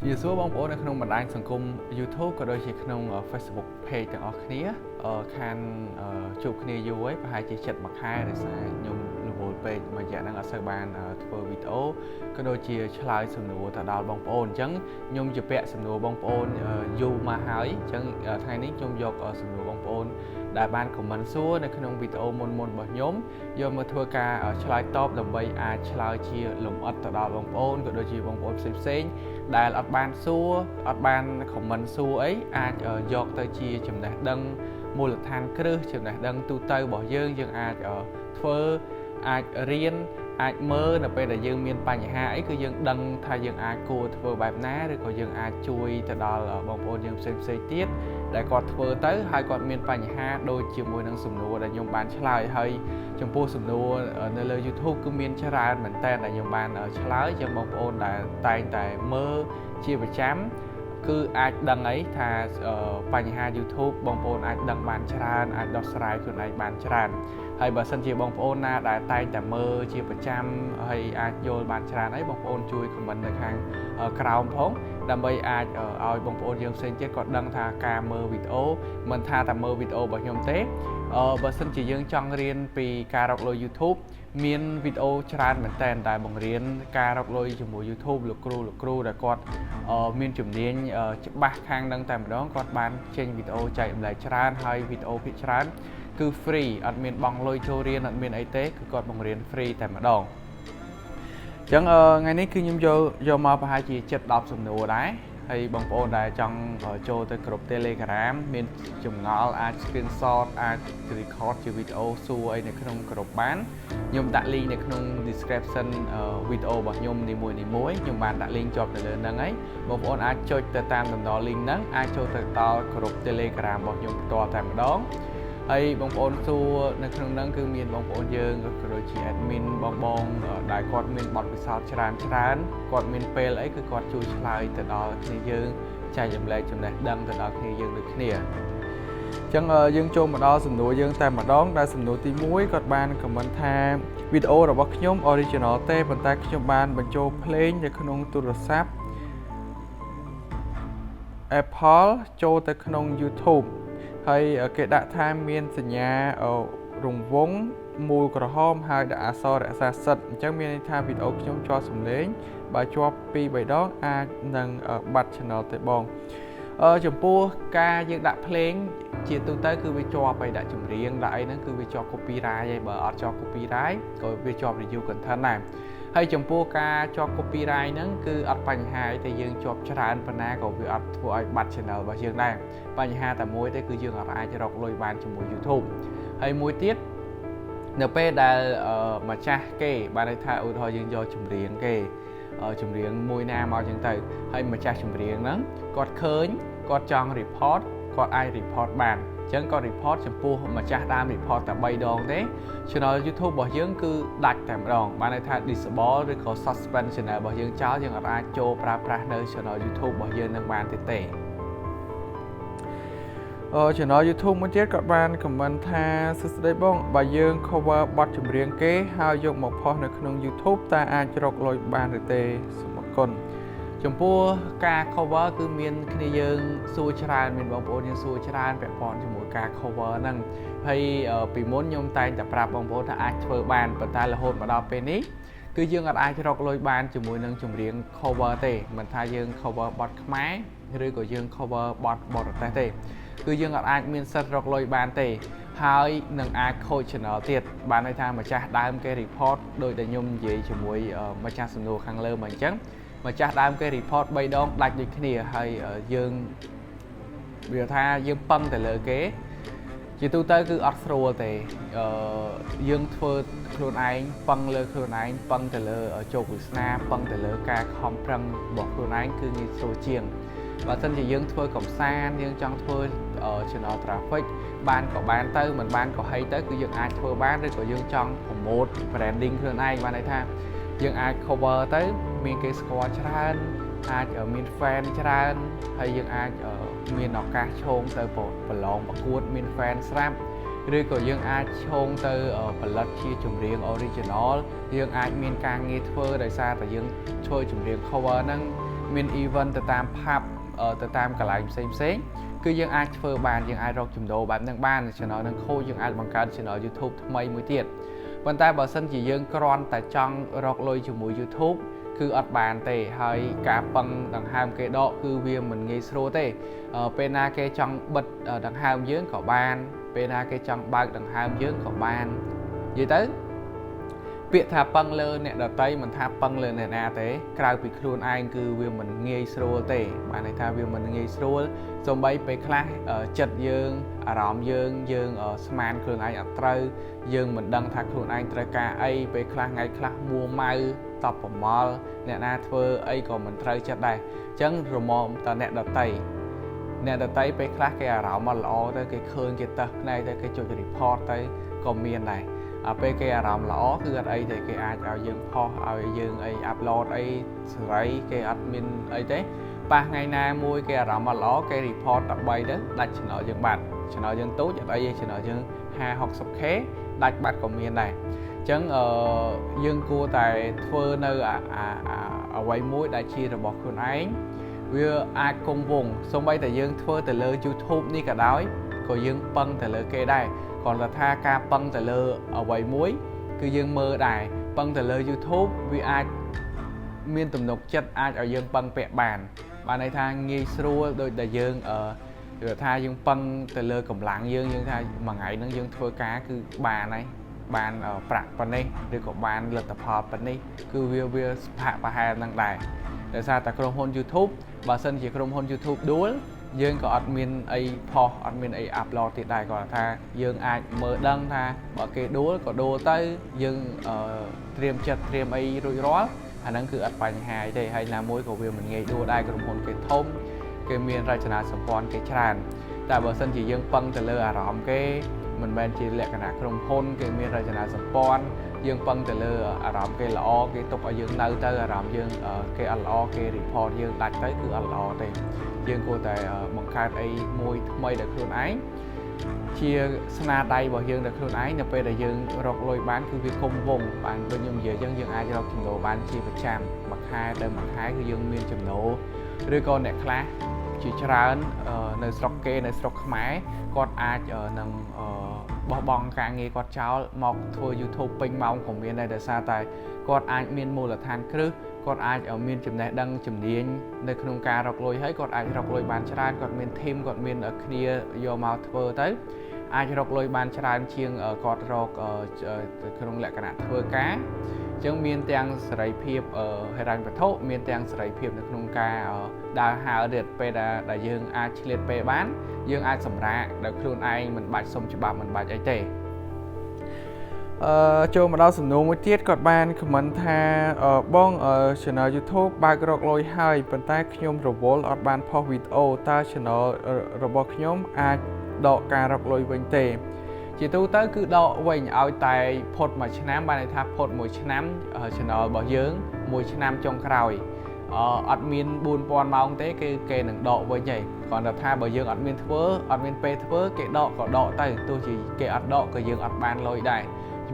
ជំរាបសួរបងប្អូននៅក្នុងបណ្ដាញសង្គម YouTube ក៏ដូចជាក្នុង Facebook Page ទាំងអស់គ្នាខានជួបគ្នាយូរហើយប្រហែលជាចិត្តមួយខែដោយសារខ្ញុំរវល់ពេកមួយរយៈហ្នឹងអត់សូវបានធ្វើវីដេអូក៏ដូចជាឆ្លើយសំណួរទៅដល់បងប្អូនអញ្ចឹងខ្ញុំជាពាក់សំណួរបងប្អូនយូរមកហើយអញ្ចឹងថ្ងៃនេះខ្ញុំយកសំណួរបងប្អូនដែលបាន comment សួរនៅក្នុងវីដេអូមុនមុនរបស់ខ្ញុំយកមកធ្វើការឆ្លើយតបដើម្បីអាចឆ្លើយជាលម្អិតទៅដល់បងប្អូនក៏ដូចជាបងប្អូនផ្សេងៗដែលអត់បានសួរអត់បាន comment សួរអីអាចយកទៅជាចំណេះដឹងមូលដ្ឋានគ្រឹះចំណេះដឹងទូទៅរបស់យើងយើងអាចធ្វើអាចរៀនអាចមើលនៅពេលដែលយើងមានបញ្ហាអីគឺយើងដឹងថាយើងអាចគួរធ្វើបែបណាឬក៏យើងអាចជួយទៅដល់បងប្អូនយើងផ្សេងផ្សេងទៀតដែលគាត់ធ្វើទៅហើយគាត់មានបញ្ហាដូចជាមួយនឹងសំណួរដែលខ្ញុំបានឆ្លើយហើយចំពោះសំណួរនៅលើ YouTube គឺមានច្រើនមែនតើដែលខ្ញុំបានឆ្លើយចឹងបងប្អូនដែលតែងតែមើលជាប្រចាំគឺអាចដឹងអីថាបញ្ហា YouTube បងប្អូនអាចដឹងបានច្រើនអាចដោះស្រាយខ្លួនឯងបានច្រើនហើយបើសិនជាបងប្អូនណាដែលតែងតែមើលជាប្រចាំហើយអាចយល់បានច្រើនអីបងប្អូនជួយ comment នៅខាងក្រោមផងដើម្បីអាចឲ្យបងប្អូនយើងផ្សេងទៀតគាត់ដឹងថាការមើលវីដេអូមិនថាតែមើលវីដេអូរបស់ខ្ញុំទេអឺបើសិនជាយើងចង់រៀនពីការរកលុយ YouTube មានវីដេអូច្រើនមែនតើដែលបង្រៀនការរកលុយជាមួយ YouTube លោកគ្រូលោកគ្រូដែលគាត់មានជំនាញច្បាស់ខាងនឹងតែម្ដងគាត់បានចេញវីដេអូចែករំលែកច្រើនហើយវីដេអូភាគច្រើនគឺ free អត់មានបង់លុយចូលរៀនអត់មានអីទេគឺគាត់បង្រៀន free តែម្ដងអញ្ចឹងថ្ងៃនេះគឺខ្ញុំយកយកមកប្រហែលជា7 10សំណួរដែរហើយបងប្អូនដែលចង់ចូលទៅក្រុម Telegram មានចម្ងល់អាច screenshot អាច record ជាវីដេអូសួរអីនៅក្នុងក្រុមបានខ្ញុំដាក់ link នៅក្នុង description វីដេអូរបស់ខ្ញុំនីមួយៗខ្ញុំបានដាក់ link ជាប់នៅលើហ្នឹងហើយបងប្អូនអាចចុចទៅតាមតំណ link ហ្នឹងអាចចូលទៅដល់ក្រុម Telegram របស់ខ្ញុំផ្ទាល់តែម្ដងហើយបងប្អូនសួរនៅក្នុងហ្នឹងគឺមានបងប្អូនយើងក៏ដូចជា admin បងបងដែលគាត់មានបទពិសោធន៍ច្រើនច្រើនគាត់មានពេលអីគឺគាត់ជួយឆ្លើយទៅដល់គ្នាយើងចែករំលែកចំណេះដឹងទៅដល់គ្នាយើងដូចគ្នាអញ្ចឹងយើងចូលមកដល់សំណួរយើងតែម្ដងដែលសំណួរទី1គាត់បាន comment ថាវីដេអូរបស់ខ្ញុំ original ទេប៉ុន្តែខ្ញុំបានបញ្ចូលភ្លេងនៅក្នុងទូរស័ព្ទ Apple ចូលទៅក្នុង YouTube ហើយគេដាក់ថាមានសញ្ញារង្វង់មូលក្រហមហើយដាក់អក្សររក្សាសិទ្ធអញ្ចឹងមានន័យថាវីដេអូខ្ញុំជាប់សំឡេងបើជាប់2 3ដងអាចនឹងបាត់ channel ទេបងអឺចំពោះការយើងដាក់ភ្លេងជាទូទៅគឺវាជាប់ហើយដាក់ចម្រៀងដាក់អីហ្នឹងគឺវាជាប់ copyright ហើយបើអត់ជាប់ copyright ក៏វាជាប់ review content ដែរហើយចំពោះការជាប់ copyright ហ្នឹងគឺអត់បញ្ហាអីទេយើងជាប់ច្រើនប៉ុណ្ណាក៏វាអត់ធ្វើឲ្យបាត់ channel របស់យើងដែរបញ្ហាតែមួយទេគឺយើងអត់អាចរកលុយបានជាមួយ YouTube ហើយមួយទៀតនៅពេលដែលម្ចាស់គេបានន័យថាឧទាហរណ៍យើងយកចម្រៀងគេចម្រៀងមួយណាមកចឹងទៅហើយម្ចាស់ចម្រៀងហ្នឹងគាត់ឃើញគាត់ចង់ report គាត់អាច report បានអញ្ចឹងគាត់ report ចំពោះម្ចាស់ដើម report តែ3ដងទេ channel YouTube របស់យើងគឺដាច់តែម្ដងបានន័យថា disable ឬក៏ suspend channel របស់យើងចោលយើងអាចចូលប្រើប្រាស់នៅ channel YouTube របស់យើងនឹងបានទេទេអឺ channel YouTube មួយទៀតក៏បាន comment ថាសួស្តីបងបើយើង cover បទចម្រៀងគេហើយយកមកផុសនៅក្នុង YouTube តើអាចរកលុយបានឬទេសូមអរគុណចំពោះការ cover គឺមានគ្នាយើងសួរច្រើនមានបងប្អូនយើងសួរច្រើនពាក់ព័ន្ធជាមួយការ cover ហ្នឹងហើយពីមុនខ្ញុំតែងតែប្រាប់បងប្អូនថាអាចធ្វើបានប៉ុន្តែរហូតមកដល់ពេលនេះគឺយើងអាចរកលុយបានជាមួយនឹងចម្រៀង cover ទេមិនថាយើង cover បទខ្មែរឬក៏យើង cover បទបរទេសទេគឺយើងអាចមានសិទ្ធិរកលុយបានទេហើយនឹងអាចខូច channel ទៀតបានន័យថាម្ចាស់ដើមគេ report ដោយដែលខ្ញុំនិយាយជាមួយម្ចាស់សំណួរខាងលើមកអញ្ចឹងម្ចាស់ដើមគេ report 3ដងដាច់ដូចគ្នាហើយយើងវាថាយើងពឹងទៅលើគេជាទូទៅគឺអត់ស្រួលទេអឺយើងធ្វើខ្លួនឯងពឹងលើខ្លួនឯងពឹងទៅលើជោគវាសនាពឹងទៅលើការខំប្រឹងរបស់ខ្លួនឯងគឺងាយស្រួលជាងបើសិនជាយើងធ្វើកំសាន្តយើងចង់ធ្វើ channel traffic បានក៏បានទៅមិនបានក៏ហីទៅគឺយើងអាចធ្វើបានឬក៏យើងចង់ promote branding ខ្លួនឯងបានន័យថាយើងអាច cover ទៅមានគេស្គាល់ច្រើនអាចមាន fan ច្រើនហើយយើងអាចមានឱកាសឈោងទៅប្រឡងប្រកួតមាន fan ស្រាប់ឬក៏យើងអាចឈោងទៅផលិតជាចម្រៀង original យើងអាចមានការងារធ្វើដោយសារតែយើងធ្វើចម្រៀង cover ហ្នឹង មាន event ទៅតាម pub ទៅតាមកន្លែងផ្សេងផ្សេងគឺយើងអាចធ្វើបានយើងអាចរកចំណូលបែបហ្នឹងបាន channel ហ្នឹងខូចយើងអាចបង្កើត channel YouTube ថ្មីមួយទៀតប៉ុន្តែបើសិនជាយើងគ្រាន់តែចង់រកលុយជាមួយ YouTube គឺអត់បានទេហើយការពឹងដង្ហើមគេដកគឺវាមិនងាយស្រួលទេពេលណាគេចង់បិទដង្ហើមយើងក៏បានពេលណាគេចង់បើកដង្ហើមយើងក៏បាននិយាយទៅពាក្យថាពឹងលើអ្នកដទៃមិនថាពឹងលើអ្នកណាទេក្រៅពីខ្លួនឯងគឺវាមិនងាយស្រួលទេបានន័យថាវាមិនងាយស្រួលសំបីពេលខ្លះចិត្តយើងអារម្មណ៍យើងយើងស្មានខ្លួនឯងអត់ត្រូវយើងមិនដឹងថាខ្លួនឯងត្រូវការអីពេលខ្លះថ្ងៃខ្លះមួម៉ៅតបប្រមល់អ្នកណាធ្វើអីក៏មិនត្រូវចិត្តដែរអញ្ចឹងរមមតអ្នកដទៃអ្នកដទៃពេលខ្លះគេអារម្មណ៍អត់ល្អទៅគេឃើញគេតឹសភ្នែកទៅគេចុច report ទៅក៏មានដែរអាពេលគេអារម្មណ៍ល្អគឺអត់អីទេគេអាចឲ្យយើងផុសឲ្យយើងអី upload អីសេរីគេអត់មានអីទេប៉ះថ្ងៃណាមួយគេអារម្មណ៍អត់ល្អគេ report 13ទៅដាច់ channel យើងបាត់ channel យើងទូចអត់អីទេ channel យើង50 60K ដាច់បាត់ក៏មានដែរអញ្ចឹងអឺយើងគួរតែធ្វើនៅអាអ្វីមួយដែលជារបស់ខ្លួនឯងវាអាចគង់វង្សសូម្បីតែយើងធ្វើទៅលើ YouTube នេះក៏ដោយក៏យើងពឹងទៅលើគេដែរគ្រាន់តែថាការពឹងទៅលើអ្វីមួយគឺយើងមើលដែរពឹងទៅលើ YouTube វាអាចមានទំនុកចិត្តអាចឲ្យយើងពឹងពាក់បានបានន័យថាងាយស្រួលដោយដែលយើងអឺគឺថាយើងពឹងទៅលើកម្លាំងយើងយើងថាមួយថ្ងៃហ្នឹងយើងធ្វើការគឺបានហើយបានប្រាក់ប៉ុណ្ណេះឬក៏បានលទ្ធផលប៉ុណ្ណេះគឺវាវាផាកប្រហែលហ្នឹងដែរដោយសារតែក្រុមហ៊ុន YouTube បើសិនជាក្រុមហ៊ុន YouTube ដួលយើងក៏អត់មានអីផុសអត់មានអី upload ទៀតដែរគាត់ថាយើងអាចមើលដឹងថាបើគេដួលក៏ដួលទៅយើងត្រៀមចិត្តត្រៀមអីរួចរាល់អាហ្នឹងគឺអត់បញ្ហាទេហើយណាមួយក៏វាមិនងាយដួលដែរក្រុមហ៊ុនគេធំគេមានរចនាសម្ព័ន្ធគេច្រើនតែបើសិនជាយើងពឹងទៅលើអារម្មណ៍គេមិនមែនជាលក្ខណៈក្រុមហ៊ុនគេមានរចនាសម្ព័ន្ធយើងពឹងទៅលើអារម្មណ៍គេល្អគេទុកឲ្យយើងនៅទៅអារម្មណ៍យើងគេអត់ល្អគេ report យើងដាច់ទៅគឺអត់ល្អទេយើងគួរតែបង្កើតអីមួយថ្មីដោយខ្លួនឯងជាស្នាដៃរបស់យើងដោយខ្លួនឯងនៅពេលដែលយើងរកលុយបានគឺវាគង់វង្សបានដូចខ្ញុំនិយាយអញ្ចឹងយើងអាចរកចំណូលបានជាប្រចាំមួយខែទៅមួយខែគឺយើងមានចំណូលឬក៏អ្នកខ្លះជាច្រើននៅស្រុកគេនៅស្រុកខ្មែរគាត់អាចនឹងបោះបង់ការងារគាត់ចោលមកធ្វើ YouTube ពេញម៉ោងក៏មានដែរដោយសារតែគាត់អាចមានមូលដ្ឋានគ្រឹះគាត់អាចមានចំណេះដឹងជំនាញនៅក្នុងការរកលុយហើយគាត់អាចរកលុយបានច្រើនគាត់មាន team គាត់មានគ្នាយកមកធ្វើទៅអាចរកលុយបានច្រើនជាងគាត់រកក្នុងលក្ខណៈធ្វើការអញ្ចឹងមានទាំងសេរីភាពហិរញ្ញវត្ថុមានទាំងសេរីភាពនៅក្នុងការដើរហើរទៀតពេលដែលយើងអាចឆ្លៀតពេលបានយើងអាចសម្រាកដោយខ្លួនឯងមិនបាច់សុំច្បាប់មិនបាច់អីទេអឺចូលមកដល់សំណួរមួយទៀតគាត់បាន comment ថាបង channel YouTube បើករកលុយហើយប៉ុន្តែខ្ញុំរវល់អត់បានផុសវីដេអូតើ channel របស់ខ្ញុំអាចដកការរកលុយវិញទេជាទូទៅគឺដកវិញឲ្យតែផុតមួយឆ្នាំបានន័យថាផុតមួយឆ្នាំ channel របស់យើងមួយឆ្នាំចុងក្រោយអត់មាន4000ម៉ោងទេគឺគេនឹងដកវិញហើយគ្រាន់តែថាបើយើងអត់មានធ្វើអត់មានពេលធ្វើគេដកក៏ដកទៅទោះជាគេអត់ដកក៏យើងអត់បានលុយដែរ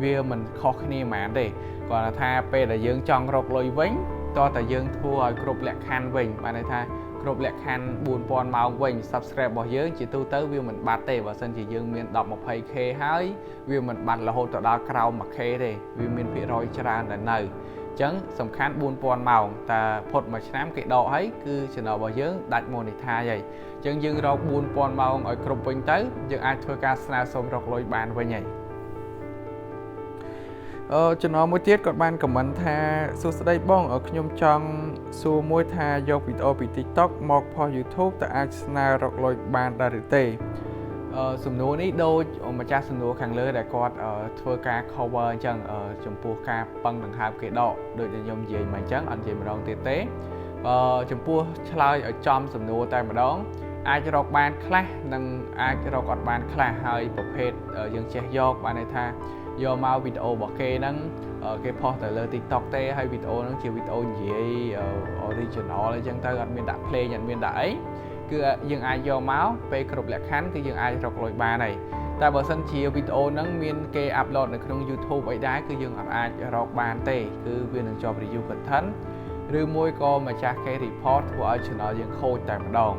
វាមិនខុសគ្នាហ្មងទេគ្រាន់តែថាពេលដែលយើងចង់រកលុយវិញតោះតែយើងធ្វើឲ្យគ្រប់លក្ខខណ្ឌវិញបានន័យថាគ្រប់លក្ខខណ្ឌ4000ម៉ោងវិញ subscribe របស់យើងជាទូទៅវាមិនបាត់ទេបើសិនជាយើងមាន10 20K ហើយវាមិនបាត់រហូតទៅដល់ក្រោម 1K ទេវាមានភាគរយច្រើនដែលនៅអញ្ចឹងសំខាន់4000ម៉ោងតែផុតមួយឆ្នាំគេដកហើយគឺ channel របស់យើងដាច់ monetize ហើយអញ្ចឹងយើងរក4000ម៉ោងឲ្យគ្រប់វិញទៅយើងអាចធ្វើការស្នើសុំរកលុយបានវិញហើយអឺចំណងមួយទៀតគាត់បាន comment ថាសួស្តីបងខ្ញុំចង់សួរមួយថាយកវីដេអូពី TikTok មកផុស YouTube តើអាចស្នើរកលុយបានដែរឬទេអឺសំណួរនេះដូចម្ចាស់សំណួរខាងលើដែលគាត់ធ្វើការ cover អញ្ចឹងចំពោះការពឹងដង្ហើមគេដកដូចដែលខ្ញុំនិយាយមកអញ្ចឹងអត់និយាយម្ដងទៀតទេអឺចំពោះឆ្លើយឲ្យចំសំណួរតែម្ដងអាចរកបានខ្លះនិងអាចរកអត់បានខ្លះហើយប្រភេទយើងចេះយកបានន័យថាយកមកវីដេអូរបស់គេហ្នឹងគេផុសទៅលើ TikTok ទេហើយវីដេអូហ្នឹងជាវីដេអូនិយាយ original អញ្ចឹងទៅអត់មានដាក់ភ្លេងអត់មានដាក់អីគឺយើងអាចយកមកពេលគ្រប់លក្ខខណ្ឌគឺយើងអាចរកលុយបានហើយតែបើសិនជាវីដេអូហ្នឹងមានគេ upload នៅក្នុង YouTube អីដែរគឺយើងអត់អាចរកបានទេគឺវានឹងជាប់ review content។ ឬមួយក៏ម្ចាស់គេ report ធ្វើឲ្យ channel យើងខូចតែម្ដង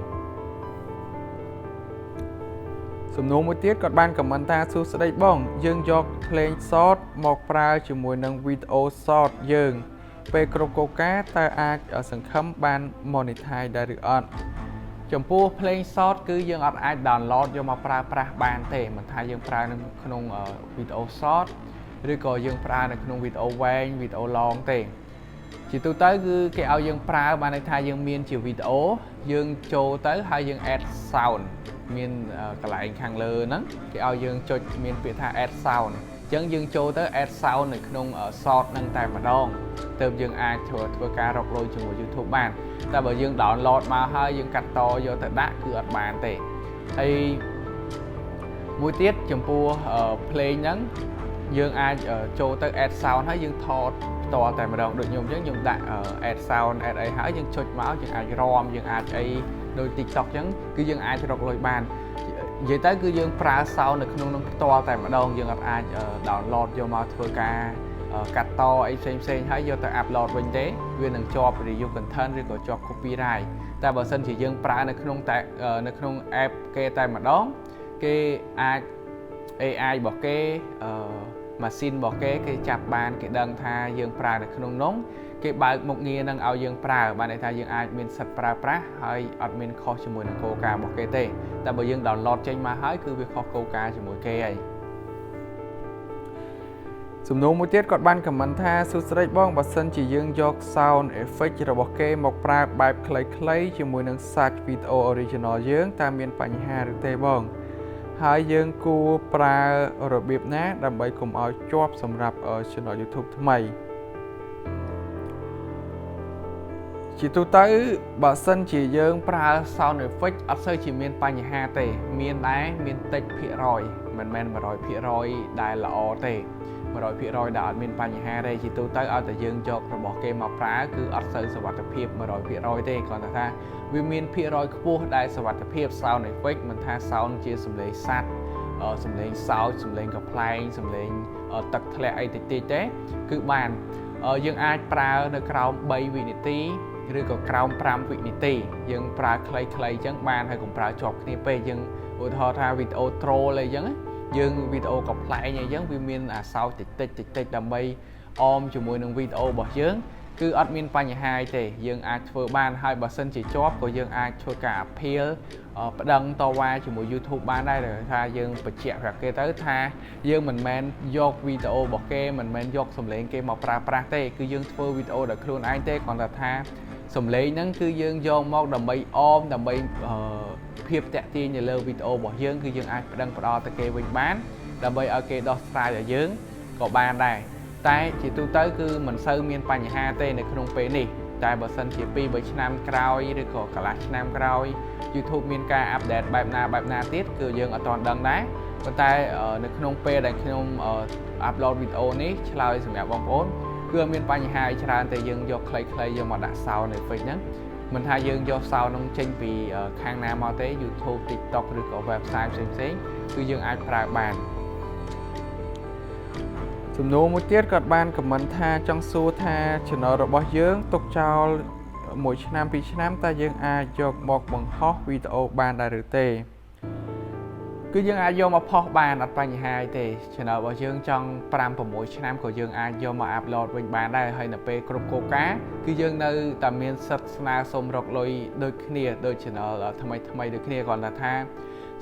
សំណួរមួយទៀតគាត់បាន comment ថាសួស្តីបង យើងយកភ្លេង short មកប្រើជាមួយនឹងវីដេអូ short យើង ពេលគ្រប់គោលការណ៍តើអាចសង្ឃឹមបាន monetize ដែរឬអត់ចំពោះភ្លេង short គឺយើងអត់អាច download យកមកប្រើប្រាស់បានទេមិនថាយើងប្រើនៅក្នុងវីដេអូ short ឬក៏យើងប្រើនៅក្នុងវីដេអូវែងវីដេអូ long ទេជាទូទៅគឺគេឲ្យយើងប្រើបានន័យថាយើងមានជាវីដេអូយើងចូលទៅហើយយើង add sound មានកន្លែងខាងលើហ្នឹងគេឲ្យយើងចុចមានពាក្យថា add sound អញ្ចឹងយើងចូលទៅ add sound នៅក្នុង short ហ្នឹងតែម្ដងទើបយើងអាចធ្វើធ្វើការរកលុយជាមួយ YouTube បានតែបើយើង download មកហើយយើងកាត់តយកទៅដាក់គឺអត់បានទេហើយមួយទៀតចំពោះភ្លេងហ្នឹងយើងអាចចូលទៅ add sound ហើយយើងថតផ្ទាល់តែម្ដងដូចខ្ញុំអញ្ចឹងខ្ញុំដាក់ add sound add អីហើយយើងចុចមកយើងអាចរាំយើងអាចអីដូច TikTok អញ្ចឹងគឺយើងអាចរកលុយបាននិយាយទៅគឺយើងប្រើ sound នៅក្នុងនឹងផ្ទាល់តែម្ដងយើងអត់អាច download យកមកធ្វើការកាត់តអីផ្សេងផ្សេងហើយយកទៅ upload វិញទេវានឹងជាប់ reuse content ឬក៏ជាប់ copyright តែបើសិនជាយើងប្រើនៅក្នុងតែនៅក្នុង app គេតែម្ដងគេអាច AI របស់គេអឺម៉ាស៊ីនរបស់គេគេចាប់បានគេដឹងថាយើងប្រើនៅក្នុងនោះគេបើកមុខងារនឹងឲ្យយើងប្រើបានន័យថាយើងអាចមានសិទ្ធិប្រើប្រាស់ហើយអត់មានខុសជាមួយនឹងគោលការណ៍របស់គេទេតែបើយើង download ចេញមកហើយគឺវាខុសគោលការណ៍ជាមួយគេហើយសំណួរមួយទៀតគាត់បាន comment ថាសួស្តីបងបើសិនជាយើងយក sound effect របស់គេមកប្រើបែបខ្លីៗជាមួយនឹងសាច់វីដេអូ original យើងតើមានបញ្ហាឬទេបងហើយយើងគួរប្រើរបៀបណាដើម្បីកុំឲ្យជាប់សម្រាប់ channel YouTube ថ្មីជាទូទៅបើសិនជាយើងប្រើ sound effect អត់សូវជាមានបញ្ហាទេ មានដែរមានតិចភាគរយមិនមែន100%ដែលល្អទេ100%ដែលអត់មានបញ្ហាទេជាទូទៅឲ្យតែយើងយករបស់គេមកប្រើគឺអត់សូវសុវត្ថិភាព100%ទេគ្រាន់តែថាវាមានភាគរយខ្ពស់ដែលសុវត្ថិភាព sound effect មិនថា sound ជាសំឡេងសត្វសំឡេងសោចសំឡេងកំប្លែងសំឡេងទឹកធ្លាក់អីតិចតិចទេគឺបានយើងអាចប្រើនៅក្រោម3វិនាទីឬក៏ក្រោម5វិនាទីយើងប្រើខ្លីៗអញ្ចឹងបានហើយកុំប្រើជាប់គ្នាពេកយើងឧទាហរណ៍ថាវីដេអូ troll អីចឹងយើងវីដេអូកំប្លែងអីចឹងវាមានអាសោចតិចតិចតិចតិចដើម្បីអមជាមួយនឹងវីដេអូរបស់យើងគឺអត់មានបញ្ហាអីទេយើងអាចធ្វើបានហើយបើសិនជាជាប់ក៏យើងអាចធ្វើការ appeal ប្តឹងតវ៉ាជាមួយ YouTube បានដែរថាយើងបញ្ជាក់ប្រាប់គេទៅថាយើងមិនមែនយកវីដេអូរបស់គេមិនមែនយកសំឡេងគេមកប្រើប្រាស់ទេគឺយើងធ្វើវីដេអូដោយខ្លួនឯងទេគ្រាន់តែថាសំឡេងហ្នឹងគឺយើងយកមកដើម្បីអមដើម្បីភាពតាក់ទាញនៅលើវីដេអូរបស់យើងគឺយើងអាចប្តឹងផ្ដល់ទៅគេវិញបានដើម្បីឲ្យគេដោះស្រាយឲ្យយើងក៏បានដែរតែជាទូទៅគឺមិនសូវមានបញ្ហាទេនៅក្នុងពេលនេះតែបើសិនជា2 3ឆ្នាំក្រោយឬក៏កន្លះឆ្នាំក្រោយ YouTube មានការ update បែបណាបែបណាទៀតគឺយើងអត់ទាន់ដឹងដែរប៉ុន្តែនៅក្នុងពេលដែលខ្ញុំ upload វីដេអូនេះឆ្លើយសម្រាប់បងប្អូនគឺអត់មានបញ្ហាអីច្រើនតែយើងយកខ្លីៗយកមកដាក់ sound effect ហ្នឹងមិនថាយើងយក sound ហ្នឹងចេញពីខាងណាមកទេ YouTube TikTok ឬក៏ website ផ្សេងៗគឺយើងអាចប្រើបានសំណួរមួយទៀតគាត់បាន comment ថាចង់សួរថា channel របស់យើងទុកចោលមួយឆ្នាំពីរឆ្នាំតើយើងអាចយកមកបង្ហោះវីដេអូបានដែរឬទេគឺយើងអាចយកមកផុសបានអត់បញ្ហាអីទេ channel របស់យើងចង់5 6ឆ្នាំក៏យើងអាចយកមក upload វិញបានដែរហើយនៅពេលគ្រប់គោលការណ៍គឺយើងនៅតែមានសិទ្ធិស្នើសុំរកលុយដូចគ្នាដូច channel ថ្មីថ្មីដូចគ្នាគ្រាន់តែថា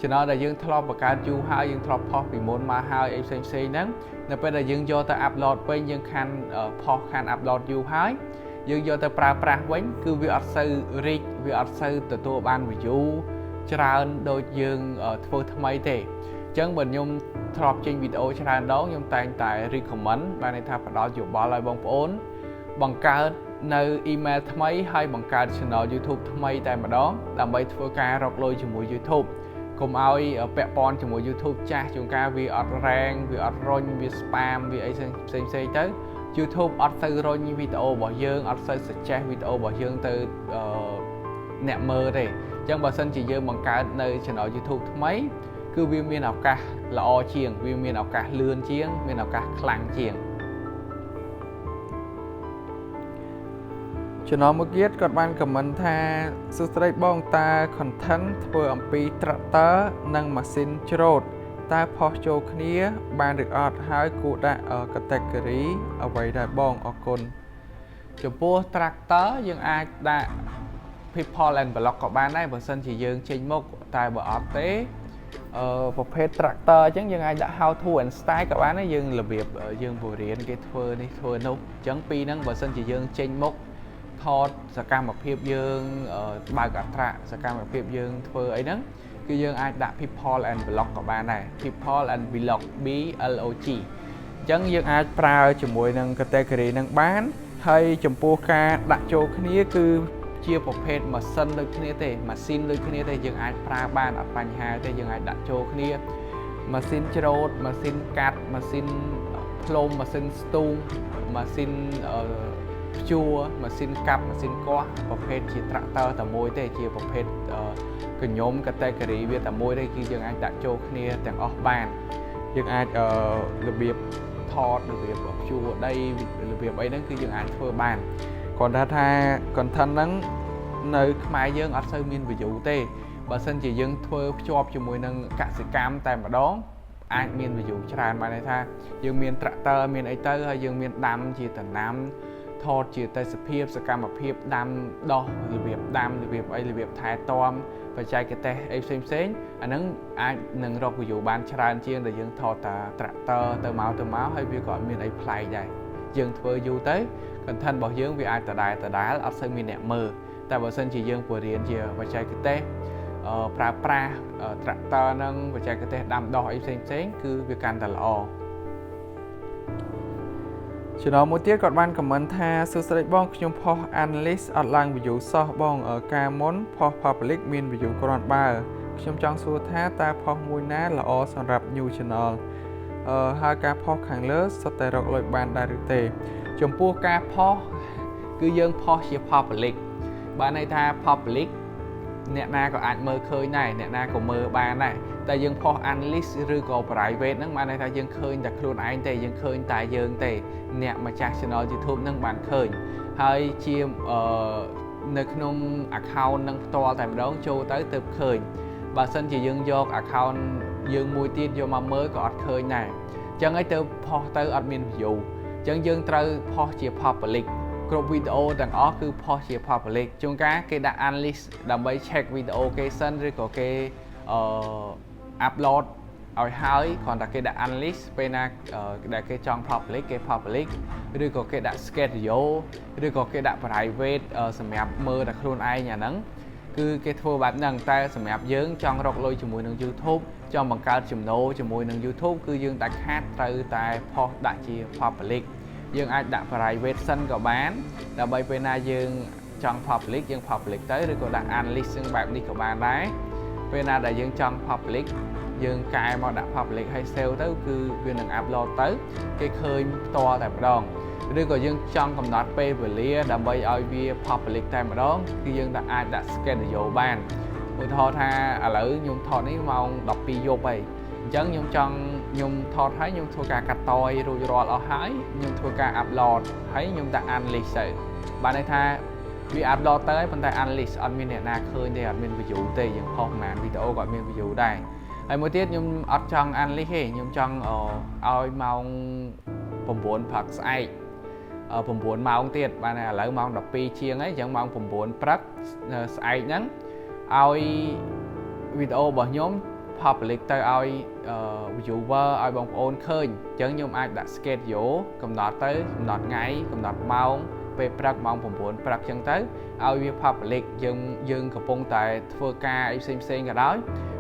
channel ដែលយើងធ្លាប់បង្កើតយូរហើយយើងធ្លាប់ផុសពីមុនមកហើយអីផ្សេងផ្សេងហ្នឹងនៅពេលដែលយើងយកទៅ upload វិញយើងខានផុសខាន upload យូរហើយយើងយកទៅប្រើប្រាស់វិញគឺវាអត់សូវ reach វាអត់សូវទទួលបាន view ច្រើនដូចយើងធ្វើថ្មីទេអញ្ចឹងបើខ្ញុំធ្លាប់ចេញវីដេអូច្រើនដងខ្ញុំតែងតែ recommend បានន័យថាផ្ដល់យោបល់ឲ្យបងប្អូនបង្កើតនៅ email ថ្មីហើយបង្កើត channel YouTube ថ្មីតែម្ដងដើម្បីធ្វើការរកលុយជាមួយ YouTube កុំឲ្យពាក់ព័ន្ធជាមួយ YouTube ចាស់ជួនកាលវាអត់ rank វាអត់រុញវា spam វាអីផ្សេងផ្សេងទៅ YouTube អត់សូវរុញវីដេអូរបស់យើងអត់សូវ suggest វីដេអូរបស់យើងទៅអ្នកមើលទេអញ្ចឹងបើសិនជាយើងបង្កើតនៅ channel YouTube ថ្មីគឺវាមានឱកាសល្អជាងវាមានឱកាសលឿនជាងមានឱកាសខ្លាំងជាង ចំណងមួយទៀតគាត់បាន comment ថាសួស្តីបងតើ content ធ្វើអំពី tractor និងម៉ាស៊ីនច្រូតតើផុសចូលគ្នាបានឬអត់ហើយគួរដាក់ category អ្វីដែរបងអរគុណចំពោះ tractor យើងអាចដាក់ people and vlog ក៏បានដែរបើសិនជាយើងចេញមុខតែបើអត់ទេប្រភេទ tractor អញ្ចឹងយើងអាចដាក់ how to and style ក៏បានដែរយើងរបៀបយើងបរៀនគេធ្វើនេះធ្វើនោះអញ្ចឹងពីរហ្នឹងបើសិនជាយើងចេញមុខថតសកម្មភាពយើងបើកអត្រាសកម្មភាពយើងធ្វើអីហ្នឹងគឺយើងអាចដាក់ people and vlog ក៏បានដែរ people and vlog B L O G អញ្ចឹងយើងអាចប្រើជាមួយនឹង category ហ្នឹងបានហើយចំពោះការដាក់ចូលគ្នាគឺជាប្រភេទម៉ាស៊ីនដូចគ្នាទេម៉ាស៊ីនដូចគ្នាទេយើងអាចប្រើបានអត់បញ្ហាទេយើងអាចដាក់ចូលគ្នាម៉ាស៊ីនច្រូតម៉ាស៊ីនកាត់ម៉ាស៊ីនផ្លុំម៉ាស៊ីនស្ទូងម៉ាស៊ីនភ្ជួរម៉ាស៊ីនកាប់ម៉ាស៊ីនកោះប្រភេទជា tractor តែមួយទេជាប្រភេទកញ្ញុម category វាតែមួយទេគឺយើងអាចដាក់ចូលគ្នាទាំងអស់បានយើងអាចរបៀបថតរបៀបភ្ជួរដីរបៀបអីហ្នឹងគឺយើងអាចធ្វើបានគ្រាន់តែថា content ហ្នឹងនៅខ្មែរយើងអត់សូវមាន view ទេបើសិនជាយើងធ្វើភ្ជាប់ជាមួយនឹងកសិកម្មតែម្ដងអាចមាន view ច្រើនបានន័យថាយើងមាន tractor មានអីទៅហើយយើងមានដាំជាដំណាំថតជាទេសភាពសកម្មភាពដាំដោះរបៀបដាំរបៀបអីរបៀបថែទាំបច្ចេកទេសអីផ្សេងផ្សេងអាហ្នឹងអាចនឹងរក view បានច្រើនជាងដែលយើងថតតា tractor ទៅមកទៅមកហើយវាក៏អត់មានអីប្លែកដែរយើងធ្វើយូរទៅ content របស់យើងវាអាចដដែលដដែលអត់សូវមានអ្នកមើលតែបើសិនជាយើងបរៀនជាបច្ចេកទេសប្រើប្រាស់ tractor ហ្នឹងបច្ចេកទេសដាំដុះអីផ្សេងផ្សេងគឺវាកាន់តែល្អចំណងមួយទៀតគាត់បាន comment ថាសួស្តីបងខ្ញុំផុស unlist អត់ឡើង view សោះបងការមុនផុស public មាន view គ្រាន់បើខ្ញុំចង់សួរថាតើផុសមួយណាល្អសម្រាប់ new channel ហើយការផុសខាងលើសុទ្ធតែរកលុយបានដែរឬទេចំពោះការផុសគឺយើងផុសជា public បានន័យថា public អ្នកណាក៏អាចមើលឃើញដែរអ្នកណាក៏មើលបានដែរតែយើងផុស unlist ឬក៏ private ហ្នឹងបានន័យថាយើងឃើញតែខ្លួនឯងទេយើងឃើញតែយើងទេអ្នកម្ចាស់ channel YouTube ហ្នឹងបានឃើញហើយជាអឺនៅក្នុង account នឹងផ្ទាល់តែម្ដងចូលទៅទៅឃើញបើសិនជាយើងយក account យើងមួយទៀតយកមកមើលក៏អត់ឃើញដែរអញ្ចឹងហើយទៅផុសទៅអត់មាន view អញ្ចឹងយើងត្រូវផុសជា public គ្រប់វីដេអូទាំងអស់គឺផុសជា public ជួនកាលគេដាក់ unlist ដើម្បី check វីដេអូគេសិនឬក៏គេupload ឲ្យហើយគ្រាន់តែគេដាក់ unlist ពេលណាដែលគេចង់ public គេ public ឬក៏គេដាក់ schedule ឬក៏គេដាក់ private សម្រាប់មើលតែខ្លួនឯងអាហ្នឹងគឺគេធ្វើបែបហ្នឹងតែសម្រាប់យើងចង់រកលុយជាមួយនឹង YouTube ចង់បង្កើតចំណូលជាមួយនឹង YouTube គឺយើងដាច់ខាតត្រូវតែផុសដាក់ជា public យើងអាចដាក់ private សិនក៏បានដើម្បីពេលណាយើងចង់ public យើង public ទៅឬក៏ដាក់ unlist នឹងបែបនេះក៏បានដែរពេលណាដែលយើងចង់ public យើងកែមកដាក់ public ហើយ save ទៅគឺវានឹង upload ទៅគេឃើញផ្ទាល់តែម្ដងឬក៏យើងចង់កំណត់ពេលវេលាដើម្បីឲ្យវា public តែម្ដងគឺយើងដាក់អាចដាក់ schedule បានឧទាហរណ៍ថាឥឡូវខ្ញុំថតនេះម៉ោង12យប់ហើយអញ្ចឹងខ្ញុំចង់ខ្ញុំថតហើយខ្ញុំធ្វើការកាត់តឲ្យរួចរាល់អស់ហើយខ្ញុំធ្វើការ upload ហើយខ្ញុំដាក់ unlist ទៅបានន័យថាវា upload ទៅហើយប៉ុន្តែ unlist អត់មានអ្នកណាឃើញទេអត់មាន view ទេយើងផុសប្រហែលវីដេអូក៏អត់មាន view ដែរហើយមួយទៀតខ្ញុំអត់ចង់ unlist ទេខ្ញុំចង់ឲ្យម៉ោង9ព្រឹកស្អែក9ម៉ោងទៀតបានឥឡូវម៉ោង12ជាងហើយអញ្ចឹងម៉ោង9ព្រឹកស្អែកហ្នឹងឲ្យវីដេអូរបស់ខ្ញុំ public ទៅឲ្យ viewer ឲ្យបងប្អូនឃើញអញ្ចឹងខ្ញុំអាចដាក់ schedule កំណត់ទៅកំណត់ថ្ងៃកំណត់ម៉ោងពេលព្រឹកម៉ោង9ព្រឹកអញ្ចឹងទៅឲ្យវា public យើងយើងកំពុងតែធ្វើការអីផ្សេងផ្សេងក៏ដោយ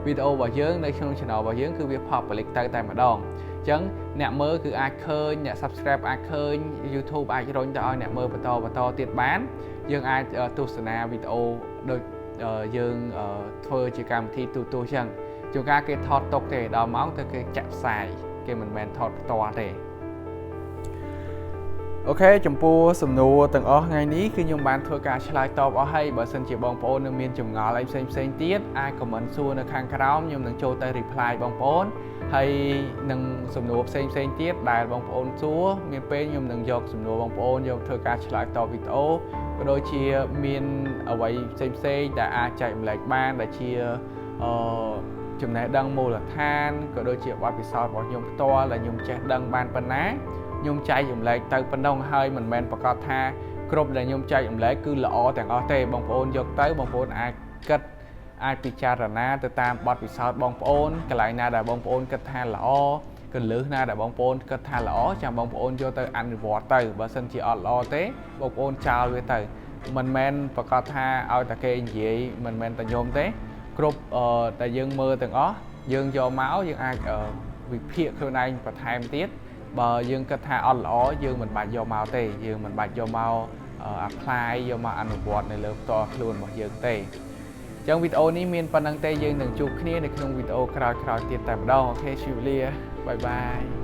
វីដេអូរបស់យើងនៅក្នុង channel របស់យើងគឺវា public ទៅតែម្ដងអញ្ចឹងអ្នកមើលគឺអាចឃើញអ្នក subscribe អាចឃើញ YouTube អាចរុញទៅឲ្យអ្នកមើលបន្តបន្តទៀតបានយើងអាចទស្សនាវីដេអូដូចយើងធ្វើជាកម្មវិធីទូទៅអញ្ចឹងជួនកាលគេថតទុកទេដល់ម៉ោងទៅគេចាក់ផ្សាយគេមិនមែនថតផ្ទាល់ទេ OK ចំពោះសំណួរទាំងអស់ថ្ងៃនេះគឺខ្ញុំបានធ្វើការឆ្លើយតបអស់ហើយបើសិនជាបងប្អូននៅមានចម្ងល់អីផ្សេងផ្សេងទៀតអាច comment សួរនៅខាងក្រោមខ្ញុំនឹងចូលទៅ reply បងប្អូនហើយនឹងសំណួរផ្សេងផ្សេងទៀតដែលបងប្អូនសួរមានពេលខ្ញុំនឹងយកសំណួរបងប្អូនយកធ្វើការឆ្លើយតបវីដេអូក៏ដូចជាមានអ្វីផ្សេងផ្សេងដែលអាចចែករំលែកបានដែលជាអឺចំណេះដឹងមូលដ្ឋានក៏ដូចជាបទពិសោធន៍របស់ខ្ញុំផ្ទាល់ដែលខ្ញុំចេះដឹងបានប៉ុណ្ណាខ្ញុំចែករំលែកទៅប៉ុណ្ណឹងហើយមិនមែនប្រកាសថាគ្រប់ដែលខ្ញុំចែករំលែកគឺល្អទាំងអស់ទេបងប្អូនយកទៅបងប្អូនអាចគិតអាចពិចារណាទៅតាមបទពិសោធន៍បងប្អូនកន្លែងណាដែលបងប្អូនគិតថាល្អគន្លឹះណាដែលបងប្អូនគិតថាល្អចាំបងប្អូនយកទៅអនុវត្តទៅបើសិនជាអត់ល្អទេបងប្អូនចោលវាទៅមិនមែនប្រកាសថាឲ្យតែគេនិយាយមិនមែនតែខ្ញុំទេគ្រប់អឺតែយើងមើលទាំងអស់យើងយកមកយើងអាចវិភាគខ្លួនឯងបន្ថែមទៀតបើយើងគិតថាអត់ល្អយើងមិនបាច់យកមកទេយើងមិនបាច់យកមក apply យកមកអនុវត្តនៅលើផ្ទាល់ខ្លួនរបស់យើងទេអញ្ចឹងវីដេអូនេះមានប៉ុណ្ណឹងទេយើងនឹងជួបគ្នានៅក្នុងវីដេអូក្រោយៗទៀតតែម្ដង OK ជម្រាបលា bye bye.